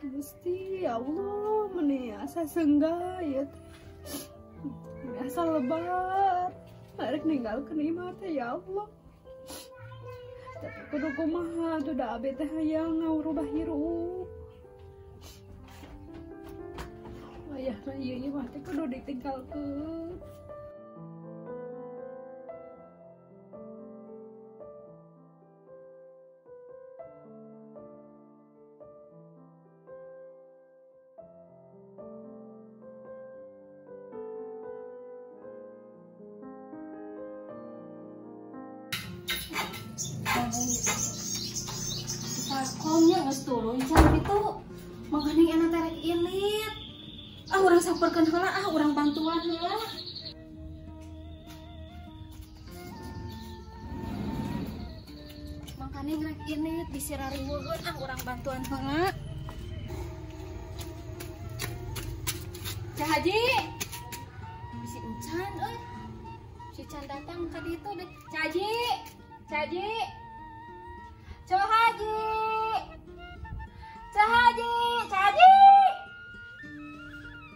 Gusti ya Allah meni asa sengga ya teh. Meni asa lebar. Arek ninggalkeun imah teh ya Allah. Tapi kudu kumaha tuh da abi teh hayang ngaurubah hirup. Wayahna ieu imah teh kudu ditinggalkeun. Sarkomnya geus turun can kitu. Mangkaning enak tarik ilit. Ah urang samperkeun heula, ah urang bantuan heula. Mangkaning rek ilit bisi rariweuheun, ah urang bantuan heula. Cah Haji. Bisi encan euy. Si can datang ka ditu deh. Cah Haji. Cah Haji. Cah Haji. Cah Haji, Cah Haji.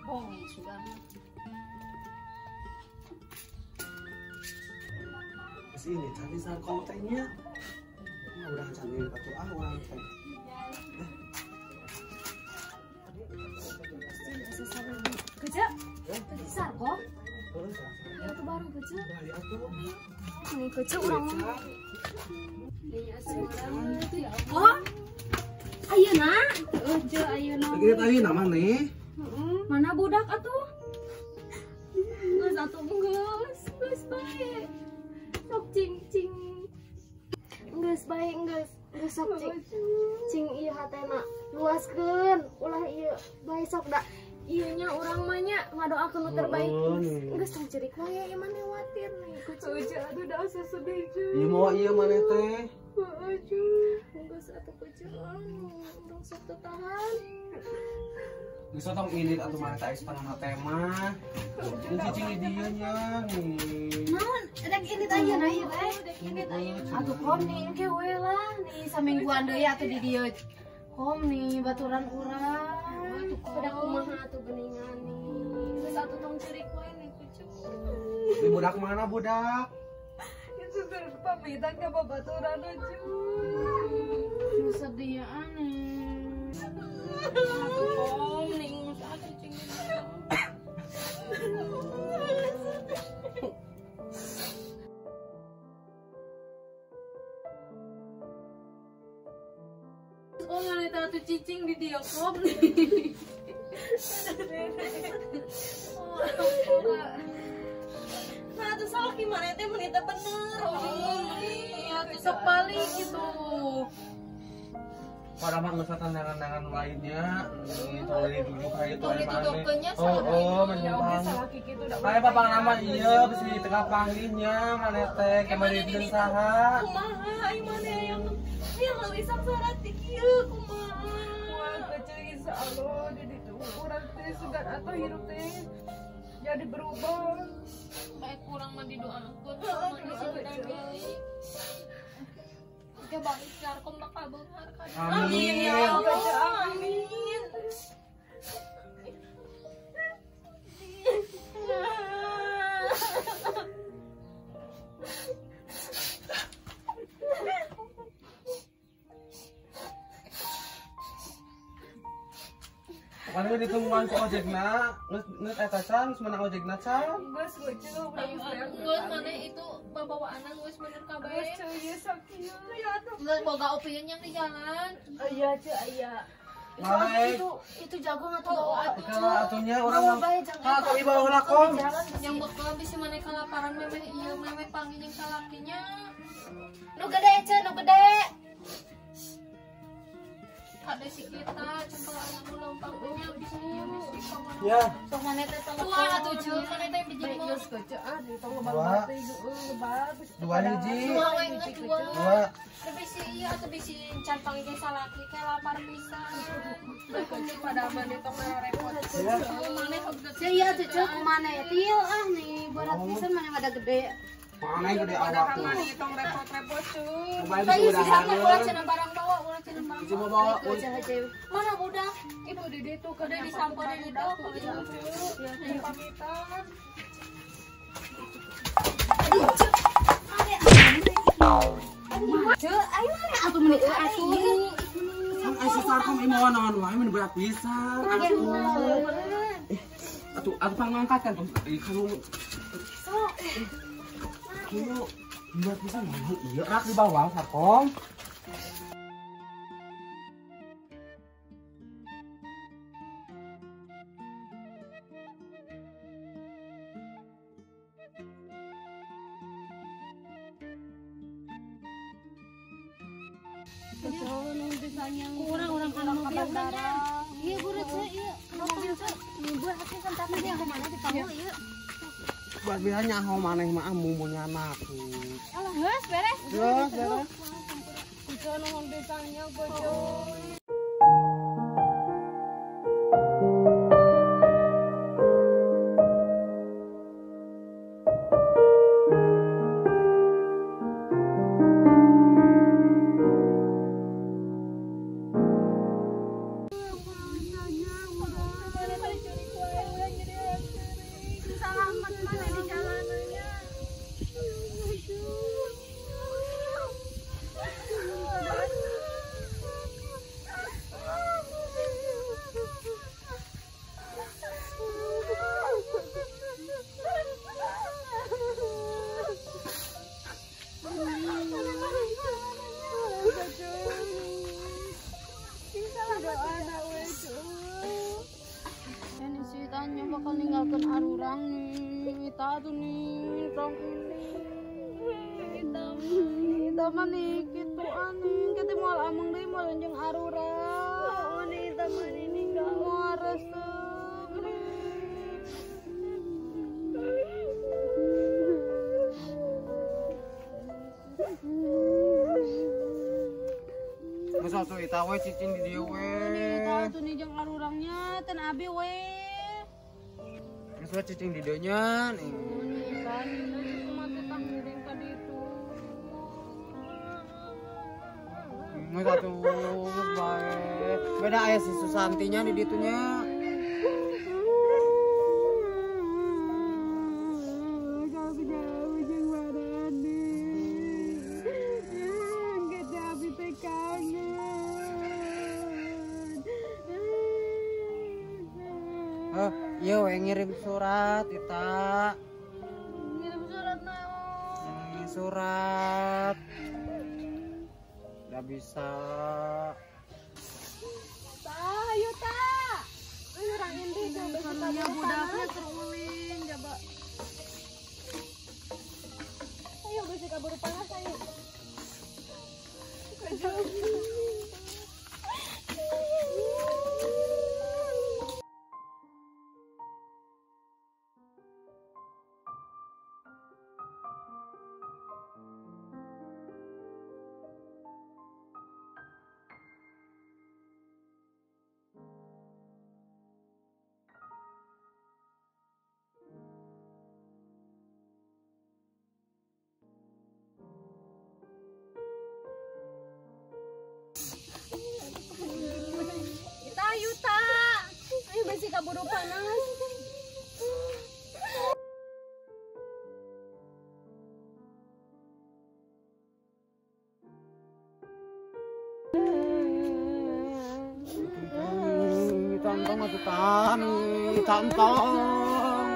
Oh, sudah. Sini tadi sarkom teh nya. Urang can batu ah urang teh. Kerja? Tadi sarkom? Ya tuh baru kerja. Nih kerja urang mah. Oh, ayeuna? Heuh, ayeuna. Kieu ayeuna mah nih. Mana budak atuh? Geus atuh geus, geus bae. Sok cing-cing. Geus bae geus, geus sok cing. Cing ieu hatena luaskeun, ulah ieu bae sok da. Ieu nya urang mah nya ngadoakeun nu terbaik. Geus tong cerik wae ieu mah khawatir nih. Kucu atuh da asa sedih cu. Ieu moal ieu maneh teh. Heeh cu. Geus atuh kucu urang sok teu tahan. Geus tong ilit atuh maneh teh setengah teh mah. Jeung cicing di dieu nya nih. Naon rek ilit ayeuna ieu teh? Rek ilit ayeuna. Atuh kom nih engke we lah nih samingguan deui atuh di dieu. Kom nih baturan urang. Udah kumaha atuh geuningan nih. Geus atuh tong cerik wae nih kucu. Di budak mana budak? Itu pamitan ka babaturan cu. Nu sedih aneh. Atuh kom nih geus atuh cing. Oh, mana atuh cicing di dia kom nih. Oh, nah, tuh salah gimana teh menita bener. Oh, iya, tuh sok balik gitu. Pada mah geus tandangan-tandangan lainnya, nih tong duduk kayak itu emang. Oh, oh, salah kitu da. Kayak papang nama ieu bisi di tengah panggihnya maneh teh kembali di saha. Kumaha ai maneh yang yang leuwih sangsara ti kieu kumaha. Moal kecil insyaallah di ditu urang teh sugan atuh hirup teh jadi berubah. Baik urang mah didoakeun sama milih. Oke balik sarkom bakal beunghar ka. Amin ya Allah. Amin. Mana ditungguan ku ojekna, geus eta can, geus menang ojekna can. Geus lucu, geus mana itu babawaan geus bener kabeh. Geus cuy, ieu sok kieu ya atuh. Geus boga opieun yang di jalan. Iya cuy, aya. Itu jagung atau bawa atuh. Atunya urang mah. Ah, kami bawa heula kom. Yang bekel bisi maneh kalaparan memeh ieu memeh panggil jeung salakinya. Nu gede cuy, nu gede. Ada si kita cempel anu lompangnya bisa ya. Sok maneh teh dua atuh ceuk maneh teh biji mah. Geus kece ah di tong lebar teh heueuh lebar. Dua hiji. Dua we geus dua. Dua. Tapi si ieu atuh bisi can panggil salaki ke lapar pisan. Kece pada maneh tong repot. Maneh Ceuk ieu atuh ceuk maneh til ah nih berat pisan maneh mah da gede. Mana gede awak tuh. Maneh tong repot-repot cuy. Bae Tapi sisana ulah cenah barang bawa ulah Cicing mau bawa. Mana budak? Ibu di ditu kada disamperin itu. Pamitan. Ceu, ayo mana atuh meuni atuh. Kan aya si Sarkom ieu mawa naon wae mun berat pisan. Atuh atuh pangangkat kan tuh. Kalau sok. Kieu berat pisan ieu rak di bawah Sarkom. Orang-orang kan mobil orangnya. Iya guru ceu ieu. Mobil ceu. Buat hati santapan yang kemana dipanggil ieu. Buat bisa nyaho maneh mah amu mun anakku. Alah geus beres. Geus beres. Kuco nuhun pisannya kuco. Ini bakal ninggalkan arurang nih, kita tuh nih, tong ini, kita mah nih, gitu aneh, kita mau amang deh, mau lonjong arurang, nih kita mah ini nggak mau resep. Masa tuh ita we cicing di dieu we. Nih ita tuh nih jeung arurangnya, ten abi we. Geus cicing di dieu nya nih. Kan mati tah miring tadi itu. Geus atuh geus bae. Beda aya si Susantinya di ditu nya. Iya, we ngirim surat, Ita. Ngirim surat naon? Ngirim surat. Gak bisa. Ta, ayo ta. Ayo orang indi tuh besi Karunya budaknya terulin, coba. Ayo besi kabur panas, ayo. Ayo besi kabur panas. Tantong atuh tani, tantong.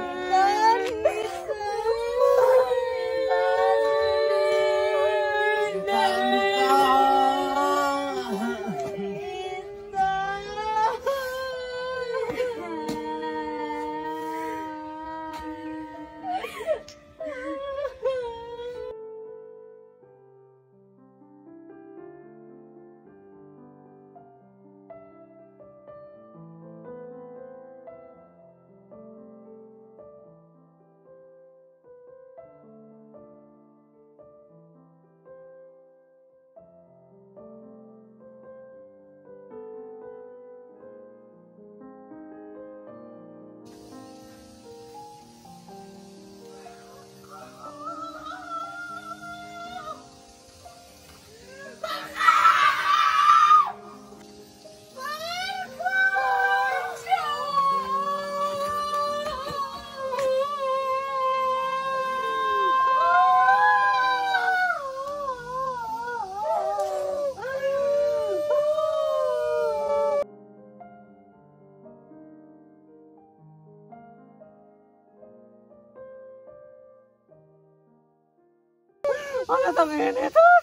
Tong ini tuh.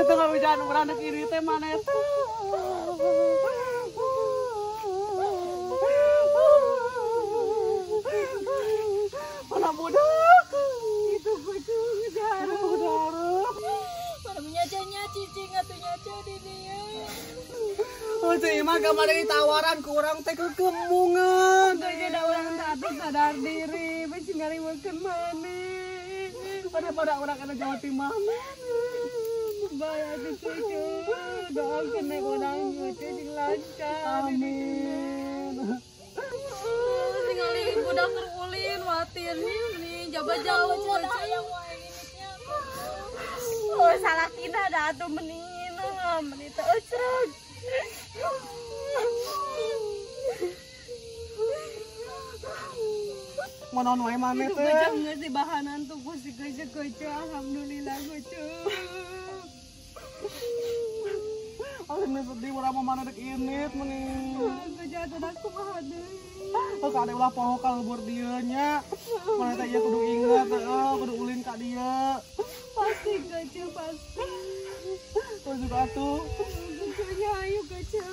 Itu nggak bisa beranak ini teh mana itu. Mana budak itu kucing darah. Mana menyacanya cicing atau nyaca di dia. Oh cing mah kamari tawaran kurang teh kekemungan. Gak ada orang tak sadar diri, bisi ngariweukeun maneh. Pada orang kana Jawa Timur. Bayar cucu, doakan naik orang cucu sing lancar. Amin. Tinggal budak terulin watirnya nih jaba jauh aja. Oh salah kita ada atuh meningin, menita ucrug. Mana wae maneh teh? Itu geus di bahanan tuh ku si gece-gece, alhamdulillah gece. Aduh, sedih urang mah mana dek init meni. Kejahatan aku mah deui. Oh, kade ulah poho ka lembur dieu nya. Mana teh ieu kudu inget heuh, kudu ulin ka dieu. Pasti gece pasti. Tuh juga atuh. Gecenya ayo gece.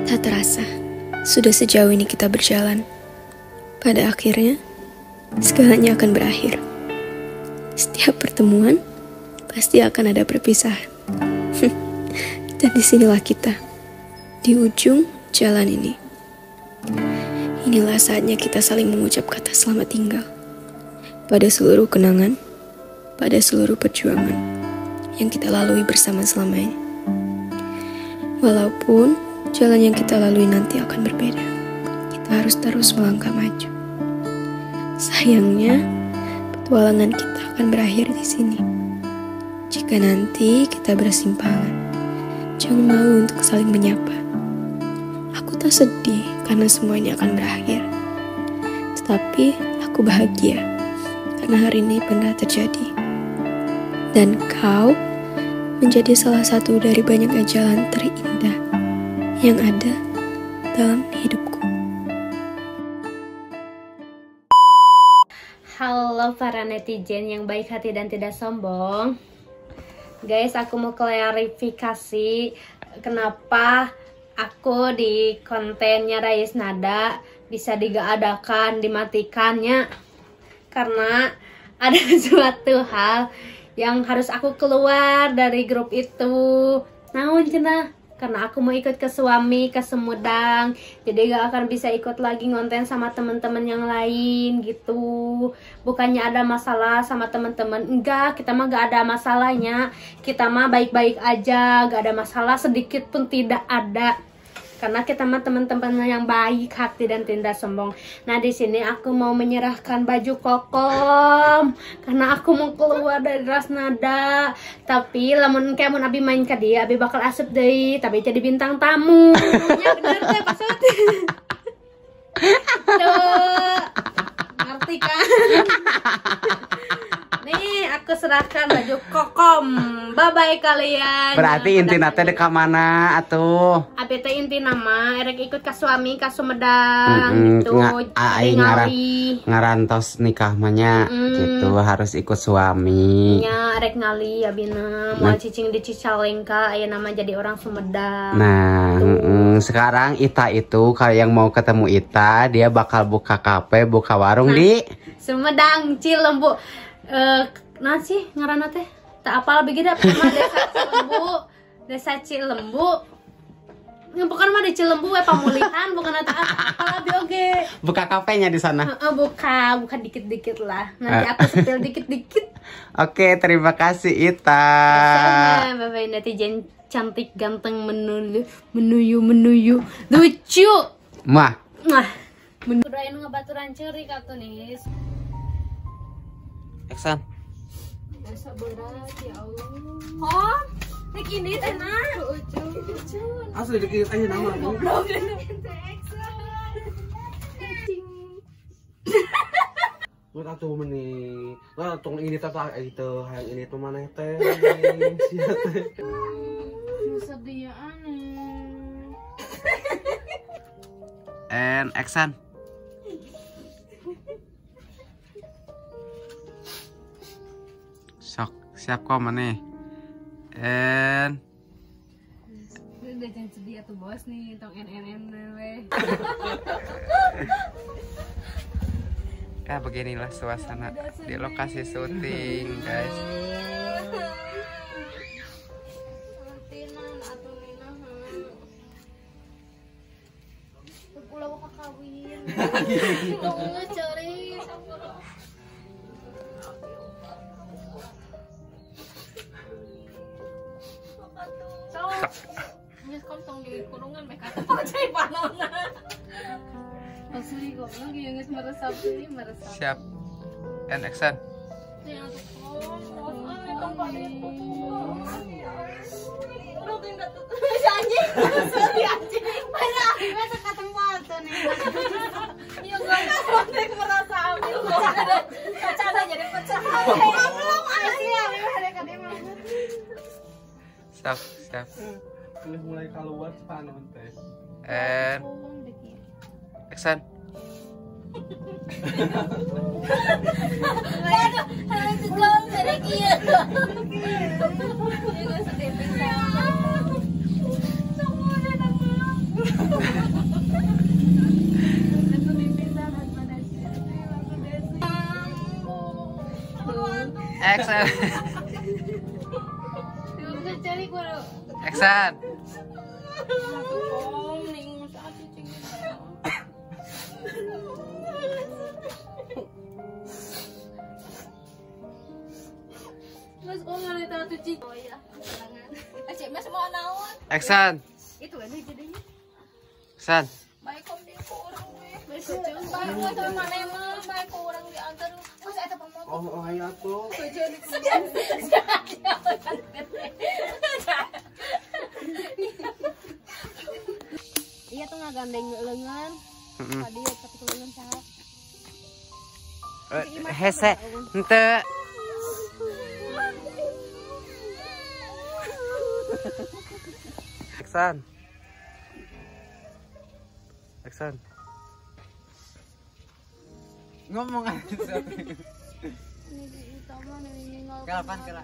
Tak terasa, sudah sejauh ini kita berjalan. Pada akhirnya, segalanya akan berakhir. Setiap pertemuan, pasti akan ada perpisahan. Dan disinilah kita, di ujung jalan ini. Inilah saatnya kita saling mengucap kata selamat tinggal. Pada seluruh kenangan, pada seluruh perjuangan yang kita lalui bersama selama ini. Walaupun jalan yang kita lalui nanti akan berbeda, kita harus terus melangkah maju. Sayangnya, petualangan kita akan berakhir di sini. Jika nanti kita bersimpangan, jangan malu untuk saling menyapa. Aku tak sedih karena semuanya akan berakhir. Tetapi aku bahagia karena hari ini pernah terjadi. Dan kau menjadi salah satu dari banyaknya jalan terindah yang ada dalam hidupku. Halo para netizen yang baik hati dan tidak sombong. Guys, aku mau klarifikasi kenapa aku di kontennya Raisnada bisa digaadakan, dimatikannya. Karena ada suatu hal yang harus aku keluar dari grup itu. Naon cenah? Karena aku mau ikut ke suami ke Sumedang, jadi gak akan bisa ikut lagi ngonten sama teman-teman yang lain gitu. Bukannya ada masalah sama teman-teman, enggak, kita mah gak ada masalahnya, kita mah baik-baik aja, gak ada masalah sedikit pun tidak ada. Karena kita mah teman-teman yang baik hati dan tidak sombong. Nah, di sini aku mau menyerahkan baju kokom karena aku mau keluar dari Raisnada. Tapi lamun kayak mun abi main ke dia, abi bakal asup deui, tapi jadi bintang tamu. Ya bener teh pasut. Tuh. Ngerti kan? Nih, aku serahkan baju kokom. Bye bye kalian. Berarti inti nate deka mana atuh? Abi teh inti nama erek ikut ke suami ke Sumedang gitu. Aing ngarantos nikah mah nya gitu harus ikut suami. Nya erek ngali abina mau cicing di Cicalengka aya nama jadi orang Sumedang. Nah, sekarang Ita itu kalau yang mau ketemu Ita, dia bakal buka kafe, buka warung di Sumedang Cilembu. Nah sih ngaranna teh tak apal begitu mah desa Cilembu, desa Cilembu. Bukan mah di Cilembu we pamulihan, bukan tak apal abi oge. Buka kafenya di sana. Buka, buka dikit-dikit lah. Nanti aku setel dikit-dikit. Oke, terima kasih Ita. Sama, bye-bye netizen cantik, ganteng, menuyu, menuyu, lucu. Mah. Mah. Kudu aya nu ngabaturan ceurik atuh nih. Action. Asa berat ya Allah. Kom, rek ini teh nah. Asli dikit aja nama. Goblok. Lu atuh meni. Lah tong ini teh itu hayang ini tuh maneh teh. Sia teh. Nu sedih aneh. And action. Sok, siap kok maneh. And udah jangan sedih atuh bos nih, tong NNN we. Ya beginilah suasana di lokasi syuting, guys. Siap. And action. Siap, siap. Mulai keluar panon teh. And action. Action. Action. Mas kok ngarita tuh cik. Oh iya, Cik Mas mau naon? Action. Itu ini jadinya. Action. Baik kom di ku urang we. Baik ku mana mah, baik ku urang diantar. Terus eta pemotor. Oh, oh aya tuh. Iya tuh ngagandeng leungeun. Tadi tapi leungeun saha? Hese henteu. Action. Action. Ngomong aja. Kapan kala?